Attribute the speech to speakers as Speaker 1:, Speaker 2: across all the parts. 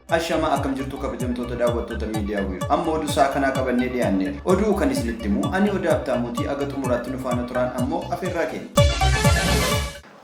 Speaker 1: Ashamaa akkam jirtu kabajamtoota daawwattoota miidiyaa Wiirtuu. Amma oduu isaa kanaa qabannee dhiyaanneerra. Oduu kan isinitti himu ani Odaa Habtaamuutii aga xumuraatti nu faana turaan ammoo afeerraa keenya.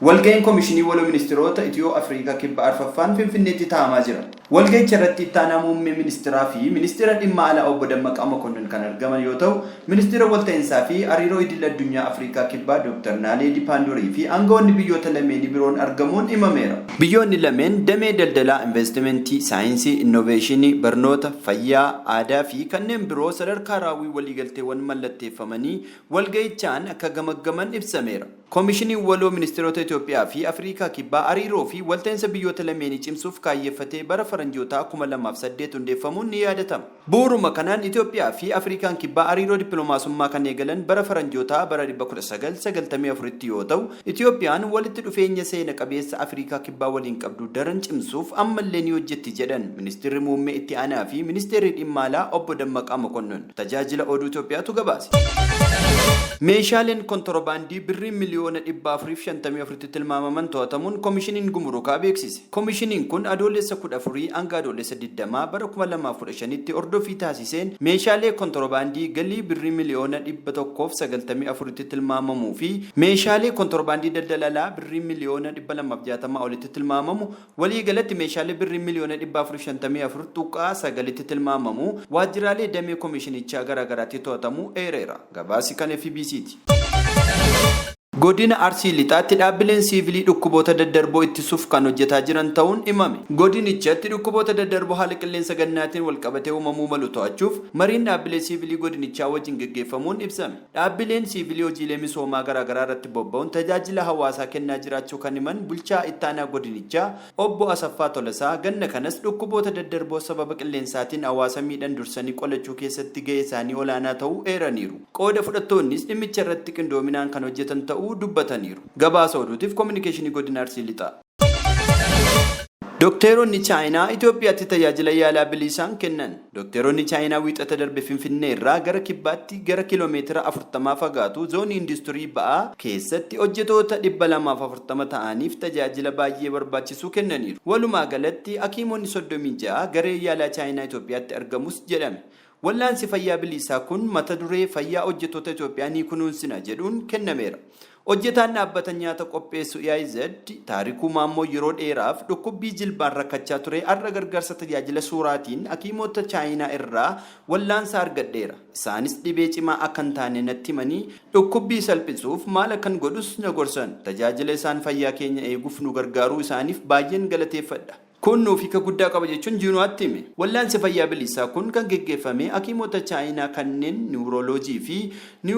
Speaker 1: Walga'iin Komishinii Waloo Ministiroota Itiyoo Afriikaa Kibba Arfaffaan Finfinneetti taa'amaa jira. Walga'icha irratti Ittaanaa Muummee Ministiraa fi Ministira Dhimma Alaa Obbo Dammaqaa Mokonnon kan argaman yoo ta'u, Ministira Walta'insaa fi Hariiroo Idil Addunyaa Afriikaa Kibbaa Dooktar Naaleedii Paandorii fi aanga'oonni biyyoota lameenii biroon argamuun himameera. Biyyoonni lameen damee daldalaa, investimentii, saayinsii, innoveeshinii, barnoota, fayyaa, aadaa fi kanneen biroo sadarkaa raawwii waliigalteewwan mallatteeffamanii walga'ichaan akka gamaggaman ibsameera. Komishiniin Waloo Ministiroota Itoophiyaa fi Afriikaa Kibbaa hariiroo fi walta'iinsa biyyoota lameenii cimsuuf kaayyeffatee bara Faranjootaa 2008 hundeeffamuun ni yaadatama. Bu'uuruma kanaan Itoophiyaa fi Afriikaan Kibbaa hariiroo dippilomaasummaa kan eegalan bara Faranjootaa bara 1994tti yoo ta'u, Itoophiyaan walitti dhufeenya seena qabeessa Afriikaa Kibbaa waliin qabdu daran cimsuuf ammallee ni hojjetti jedhan Ministirri Muummee Itti Aanaa fi Ministeerri Dhimma Alaa Obbo Dammaqaa Mokonnon. Tajaajila Oduu Itoophiyaatu gabaase. Meeshaaleen kontorobaandii birrii miliyoona 454tti tilmaamaman to'atamuun Komishiniin Gumurukaa beeksise. Komishiniin kun Adoolessa 14 hanga Adoolessa 20 bara 2015tti hordoffii taasiseen meeshaalee kontorobaandii galii birrii miliyoona 194tti tilmaamamuu fi meeshaalee kontorobaandii daldala alaa birrii miliyoona 260 olitti tilmaamamu Waliigalatti meeshaalee Birrii miliyoona 454.9tti tilmaamamu waajjiraalee damee komishinichaa garaagaraatti to'atamuu eereera. Gabaasi kan FBCti. Godina Arsii Lixaatti dhaabbileen siivilii dhukkuboota daddarboo ittisuuf kan hojjetaa jiran ta'uun himame. Godinichatti dhukkuboota daddarboo haala qilleensa gannaatiin walqabatee uumamuu malu to'achuuf mariin dhaabbilee siivilii godinichaa wajjin geggeeffamuun ibsame. Dhaabbileen siivilii hojiilee misoomaa garaagaraa irratti bobba'uun tajaajila hawaasaa kennaa jiraachuu kan himan Bulchaa Ittaanaa Godinichaa Obbo Asaffaa Tolasaa, ganna kanas dhukkuboota daddarboo sababa qilleensaatiin hawaasa miidhan dursanii qolachuu keessatti gahee isaanii olaanaa ta'uu eeraniiru. Qooda fudhattoonnis dhimmicha irratti qindoominaan kan hojjetan ta'uu dubbataniiru. Gabaasa Oduutiif Kominikeeshinii Godina Arsii Lixaa. Dokteeronni Chaayinaa Itoophiyaatti tajaajila yaalaa biliisaan kennan. Dokteeronni Chaayinaa Wiixata darbe Finfinnee irraa gara kibbaatti gara kiloomeetira 40 fagaatu zoonii industirii ba'aa keessatti hojjetoota 240 ta'aniif tajaajila baay'ee barbaachisu kennaniiru. Walumaa galatti hakiimonni 36 garee yaalaa Chaayinaa Itoophiyaatti argamus jedhame. Wal'aansi fayyaa biliisaa kun mata duree Fayyaa hojjettoota Itoophiyaa ni kunuunsina jedhuun kennameera. Hojjetaan dhaabbata nyaata qopheessu EIZ, Taarikuu Maammoo yeroo dheeraaf dhukkubbii jilbaan rakkachaa ture har'a gargaarsa tajaajila suuraatiin hakiimota Chaayinaa irraa wallaansa argadheera. Isaanis dhibee cimaa akka hin taane natti himanii dhukkubbii salphisuuf maal akkan godhus na gorsan. Tajaajila isaan fayyaa keenya eeguuf nu gargaaruu isaaniif baay'een galateeffadha. Kun nuuf hiika guddaa qaba jechuun Jiinuwaatti hime. Wallaansi fayyaa bilisaa kun kan geggeeffame hakiimota Chaayinaa kanneen niwurooloojii fi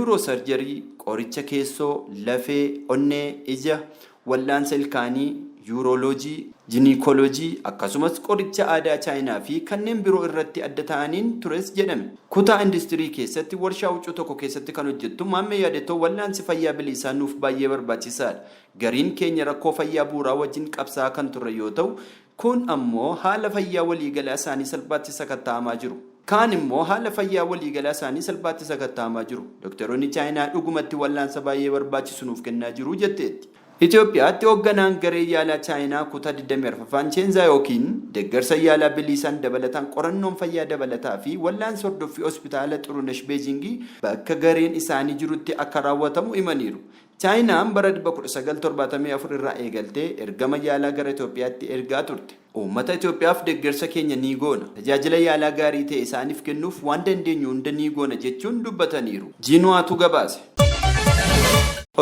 Speaker 1: niwuroosarjarii, qoricha keessoo, lafee, onnee, ija, wal'aansa ilkaanii, yuurooloojii, jiniikooloojii akkasumas qoricha aadaa Chaayinaa fi kanneen biroo irratti adda ta'aniin tures jedhame. Kutaa industirii keessatti warshaa huccuu tokko keessatti kan hojjettu Maammee Yaadetoo wal'aansi fayyaa bilisaa nuuf baay'ee barbaachisaadha. Gariin keenya rakkoo fayyaa bu'uuraa wajjin qabsaa'aa kan turre yoo ta'u, kuun ammoo haala fayyaa waliigalaa isaanii salphaatti sakatta'amaa jiru. Kaan immoo haala fayyaa waliigalaa isaanii salphaatti sakatta'amaa jiru. Doktaroonni Chaayinaa dhugumatti wal'aansa baay'ee barbaachisu nuuf kennaa jiru, jetteetti. Itoophiyaatti hogganaan garee yaalaa Chaayinaa kutaa 24ffaan Cheen Zaayookiin, deeggarsa yaalaa biliisaan dabalataan qorannoon fayyaa dabalataa fi wal'aansi hordoffii Hospitaala Xurunesh Beejiingi bakka gareen isaanii jirutti akka raawwatamu himaniiru. Chaayinaan bara 1974 irraa eegaltee ergama yaalaa gara Itoophiyaatti ergaa turte. Uummata Itoophiyaaf deggersa keenya ni goona. Tajaajila yaalaa gaarii ta'e isaaniif kennuuf waan dandeenyu hunda ni goona jechuun dubbataniiru. Jiinuwaatu gabaase.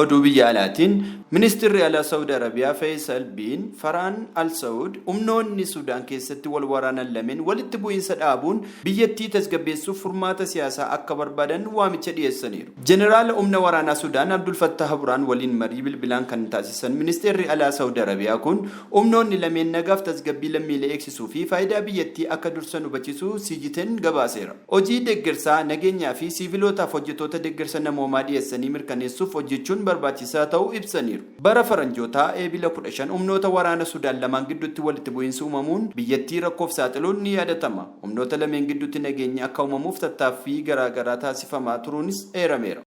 Speaker 1: Oduu biyya alaatiin Ministirri Alaa Sa'ud Arabiyaa Feeysal Biin Farhaan Al Sa'ud humnoonni Sudaan keessatti wal waraanan lameen walitti bu'iinsa dhaabuun biyyattii tasgabbeessuuf furmaata siyaasaa akka barbaadan waamicha dhiyeessaniiru. Jeneraala humna waraanaa Sudaan Abdul Fattaah Burhaan waliin marii bilbilaan kan taasisan Ministeerri Alaa Sa'ud Arabiyaa kun, humnoonni lameen nagaaf tasgabbii lammiilee eegsisuu fi faayidaa biyyattii akka dursan hubachisuu CGTN gabaaseera. Hojii deeggarsaa, nageenyaa fi siivilootaaf hojjettoota deeggarsa namoomaa dhiyeessanii mirkaneessuuf hojjechuun barbaachisaa ta'uu ibsaniiru. Bara Faranjootaa Eebila 15 humnoota waraana Sudaan lamaan gidduutti walitti bu'iinsi uumamuun biyyattii rakkoof saaxiluun ni yaadatama. Humnoota lameen gidduutti nageenyi akka uumamuuf tattaaffii garaa garaa taasifamaa turuunis eerameera.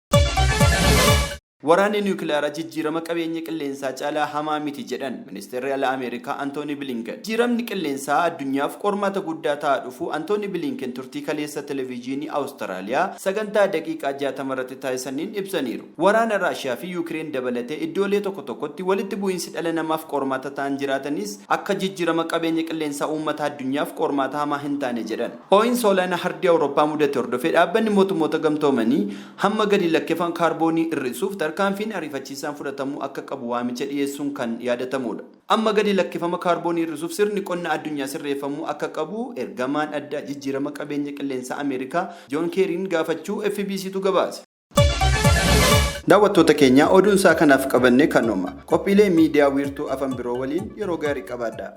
Speaker 1: Waraanni niwukilaaraa jijjiirama qabeenya qilleensaa caalaa hamaa miti jedhan ministeerri alaa Ameerikaa Antooni Bilinken. Jijjiiramni qilleensaa addunyaaf qormaata guddaa ta'aa dhufu Antooni Bilinken turtii kaleessa televezyiinii Awustiraaliyaa sagantaa daqiiqaa 60 irratti taasisaniin ibsaniiru. Waraana Raashiyaa fi Yuukireen dabalatee iddoolee tokko tokkotti walitti bu'iinsi dhala namaaf qormaata ta'an jiraatanis akka jijjiirama qabeenya qilleensaa uummata addunyaaf qormaata hamaa hin taane jedhan. Ho'iinsa olaanaa ardii Awurooppaa mudate hordofee dhaabbanni mootummoota gamtoomanii hamma gadi lakkifama kaarboonii hir'isuuf tarkaanfiin ariifachiisaan fudhatamuu akka qabu waamicha dhiyeessuun kan yaadatamudha. Amma gadi lakkifama kaarboonii hir'isuuf sirni qonna addunyaa sirreeffamuu akka qabu ergamaan addaa jijjiirama qabeenya qilleensaa Ameerikaa Joon Keeriin gaafachuu FBCtu gabaase. Daawwattoota keenya oduun isaa kanaaf qabanne kanuma. Qophiilee miidiyaa wiirtuu afan biroo waliin yeroo gaarii qabaadhaa.